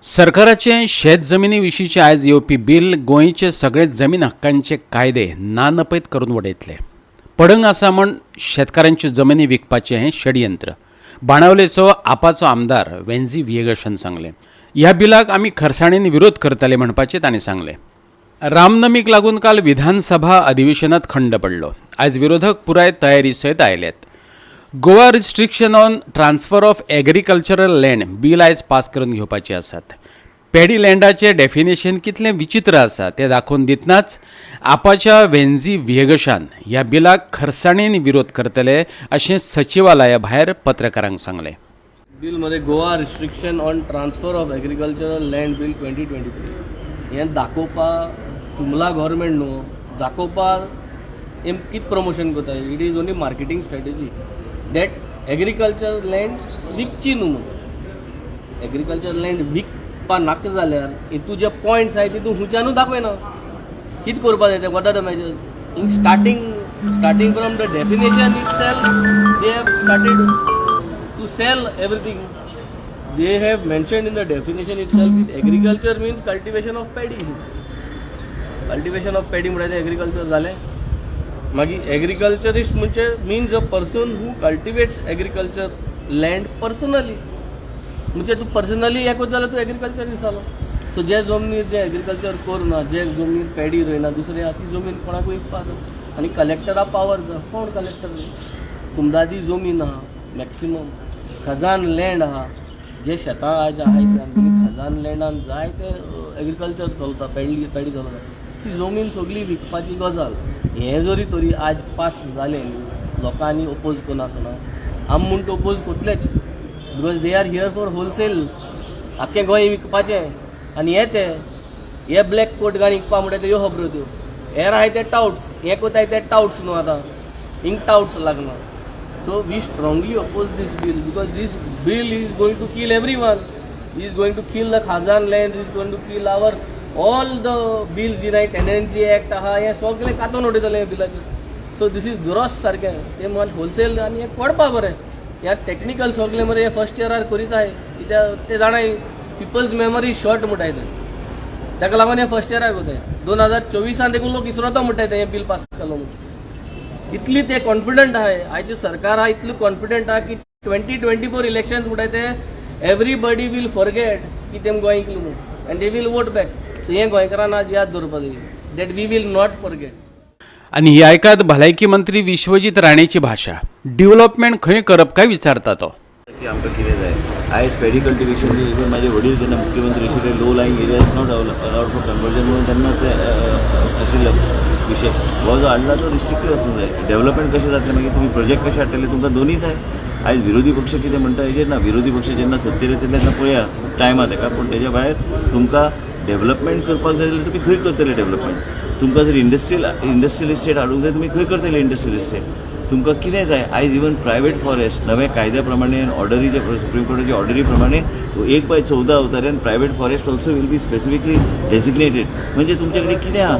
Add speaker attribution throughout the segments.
Speaker 1: सरकाराचें शेत जमिनी विशींचें आयज येवपी बील गोंयचे सगळे जमीन हक्कांचे कायदे नानपयत करून उडयतले. पडंग आसा म्हूण शेतकारांच्यो जमिनी विकपाचें हें षडयंत्र, बाणावलेचो आपाचो आमदार वेन्झी व्हिएगशान सांगलें. ह्या बिलाक आमी खरसाणेन विरोध करतले म्हणपाचें तांणी सांगलें. रामनमीक लागून काल विधानसभा अधिवेशनात खंड पडलो. आयज विरोधक पुराय तयारी सयत आयल्यात. Goa restriction on transfer of agricultural land bill आयज पास करून घेवपाचे आसात. पेडी लँडाचें डेफिनेशन कितलें विचित्र आसा तें दाखोवन दितनाच आपाच्या वेन्झी व्हिएगशान ह्या बिलाक खरसाणेन विरोध करतले अशें सचिवालया भायर पत्रकारांक सांगलें.
Speaker 2: बिलमध्ये Goa restriction on transfer of agricultural land bill 2023 हें दाखोवपा जुमला गव्हर्मेंट न्हू दाखोवपा हें कित प्रमोशन करता. It is only marketing strategy that agriculture land विकची न्हू म्हणून. एग्रीकल्चर लँड विकपा नाका जाल्यार हितू जे पॉयंट्स आहाय तितू हुंच्यानूच दाखयना. कित करपा जाय तें, what are the measures in starting from the definition itself? They have started to sell everything. They have mentioned in the definition itself that agriculture means cultivation of paddy. Cultivation of paddy म्हळ्यार agriculture जालें. मागीर agriculturist म्हणजे means a person who cultivates agriculture land personally. म्हणजे तूं personally हें करता जाल्यार तूं एग्रीकल्चरिस्ट जालो. सो जे जमनीर जे एग्रीकल्चर करना, जे जमनीर पॅडी रोयना, दुसरे आहा ती जमीन कोणाकूय विकपा जाता आनी कलेक्टरा पावर जा. कोण कलेक्टर? कुमदादी जमीन आहा, मॅक्सिमम खजान लँड आहा. जे शेतां आयज आहाय ते आमगेली खजान लँडान जायते एग्रीकल्चर चलता, पेडी पेडी चलता. ती जमीन सगळी विकपाची गजाल हें जरी तरी आज पास जालें न्हू, लोकांनी ओपोज करनासतना आमी म्हूण oppose करतलेच because they are here for wholesale. आख्खें गोंय विकपाचें आनी हे ते हे ब्लॅक कोट घालून विकपा म्हणटा त्यो खबरो त्यो. हेर आहाय ते टावट्स, हे कोताय ते टावट्स न्हू. आतां हिंग टावट्स लागना. So we strongly oppose this bill because this bill is going to kill everyone. Is going to kill the khazan lands, is going to kill our all the bills जी tenancy act आहा, हें सगळें कातोन उडयतलें ह्या बिलाचेर. So this is gross सारकें तें मात होलसेल आनी हें पडपा बरें. ह्या टॅक्निकल सगळें मरे हे फर्स्ट इयरार करीत कित्याक ते जाणाय, पिपल्स मेमरी शॉर्ट म्हणटाय ते. ताका लागून हे फर्स्ट इयरार कोताय. 2024आन देखून लोक इसरोता म्हणटाय ते हें बील पास केलो म्हणून. इतली ते कॉन्फिडंट आहाय. आयचे सरकार आहा इतली कॉन्फिडंट आहा की 2024 इलेक्शन म्हणटाय ते एवरीबडी will forget की तेम गोंय इकलें म्हणून and they will vote back. So हें गोंयकारान आज याद दवरपा जाय that we will not forget.
Speaker 1: आनी ही आयकात भलायकी मंत्री विश्वजीत राणेची भाशा. डेव्हलपमेंट खंय करप काय विचारता तो.
Speaker 3: की आमकां कितें जाय. आयज पेडी कल्टिवेशन इवन म्हाजे वडील जेन्ना मुख्यमंत्री आशिल्ले, low lying area is not allowed for conversion म्हणून तेन्ना ते आशिल्लो विशय. हो जो हाडला तो रिस्ट्रिक्टीव आसूंक जाय. डेव्हलपमेंट कशें जातलें मागीर? तुमी प्रोजेक्ट कशें हाडटले? तुमकां दोनूय जाय. आयज विरोधी पक्ष कितें म्हणटा हेजेर ना. विरोधी पक्ष जेन्ना सत्तेर येतले तेन्ना पळया, खूब टायम आहा तेका. पूण तेज्या भायर तुमकां डेव्हलपमेंट करपाक जाय जाल्यार तुमी खंय करतले डेव्हलपमेंट? तुमकां जर इंडस्ट्रियल इस्टेट हाडूंक जाय, तुमी खंय करतले इंडस्ट्रियल इस्टेट? तुमकां कितें जाय? आयज इवन प्रायवेट फॉरेस्ट नव्या कायद्या प्रमाणे, ऑर्डरीचे, सुप्रीम कोर्टाच्या ऑर्डरी प्रमाणे 1/14 अवताऱ्यान private forest also will be specifically designated. म्हणजे तुमचे कडेन कितें आहा?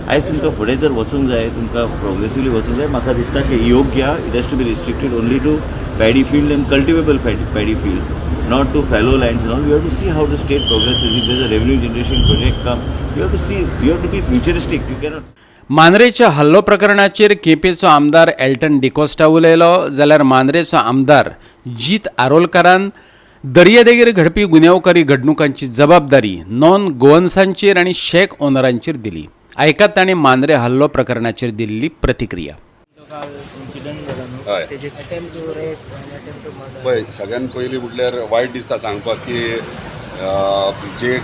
Speaker 3: आयज तुमकां फुडें जर वचूंक जाय, तुमकां प्रोग्रेसिवली वचूंक जाय, म्हाका दिसता की योग्य आहा. It has to be restricted only to paddy field and cultivable paddy fields, not to fallow lands and all. We have to see how the state progresses. If there's a revenue generation project come, you have to see, you have to be futuristic. You cannot.
Speaker 1: मांद्रेच्या हल्लो प्रकरणाचेर केपेंचो आमदार Elton D'Costa उलयलो, जाल्यार मांद्रेचो आमदार जीत आरोलकारान दर्यादेगेर घडपी गुन्यांवकारी घडणुकांची जबाबदारी नॉन गोवन्सांचेर आनी शॅक ओनरांचेर दिली. आयकात ताणें मांद्रे हल्लो प्रकरणाचेर दिल्ली प्रतिक्रिया.
Speaker 4: काल इन्सिडंट जाला न्हू, तेजे
Speaker 5: attempt to rape and attempt to murder.
Speaker 6: पळय, सगळ्यात पयलीं म्हटल्यार वायट दिसता सांगपाक की जे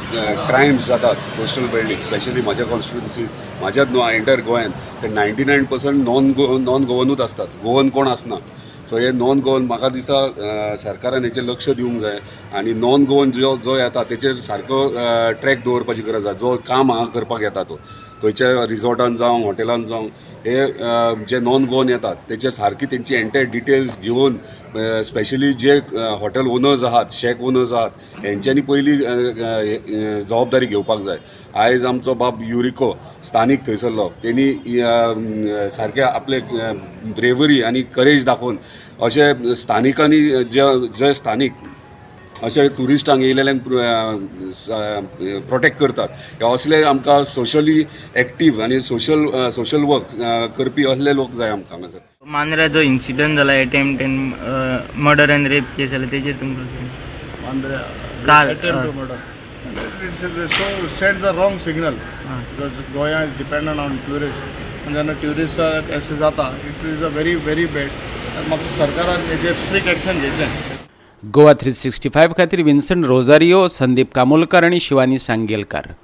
Speaker 6: क्रायम्स जातात कोस्टल बेल्टीक, स्पेशली म्हाज्या कॉन्स्टिट्युन्सी, म्हाज्याच न्हू, एंटायर गोंयान, ते 99% नॉन गोवनूच आसतात. गोवन कोण आसना. सो हे नॉन गोवन, म्हाका दिसता सरकारान हेचेर लक्ष दिवंक जाय आनी नॉन गोवन जो जो येता तेचेर सारको ट्रॅक दवरपाची गरज आसा. जो काम हांगा करपाक येता, तो खंयच्या रिजॉर्टान जावं, हॉटेलान जावं, हे जे नॉन गोवन येतात तेचेर सारकी तेंची एंटायर डिटेल्स घेवन, स्पेशली जे हॉटेल ओनर्स आहात, शॅक ओनर्स आहात, हेंच्यांनी पयलीं जबाबदारी घेवपाक जाय. आयज आमचो बाब युरिको स्थानीक थंयसरलो, तेणी सारके आपले ब्रेवरी आनी करेज दाखोवन अशे स्थानिकांनी जे जे स्थानीक अशे ट्युरिस्टांक येयलेल्यांक प्रोटेक्ट करतात. हे असले आमकां सोशली एक्टीव आनी सोशल सोशल वर्क करपी असले लोक जाय आमकां हांगासर.
Speaker 4: मांद्र्या जो इन्सिडंट जाला, attempt and murder and rape case जाला, तेजेर तुमकां कितें? काल
Speaker 7: Attempt to murder. It's so sends the wrong signal because Goa is dependent on tourists. आनी जेन्ना ट्युरिस्टाक अशें जाता, it is a very very bad. म्हाका सरकारान हेजेर स्ट्रिक्ट एक्शन घेवचें.
Speaker 1: गोवा 365 खातीर विन्संट रोजारियो, संदीप कामोलकर आनी शिवानी सांगेलकार.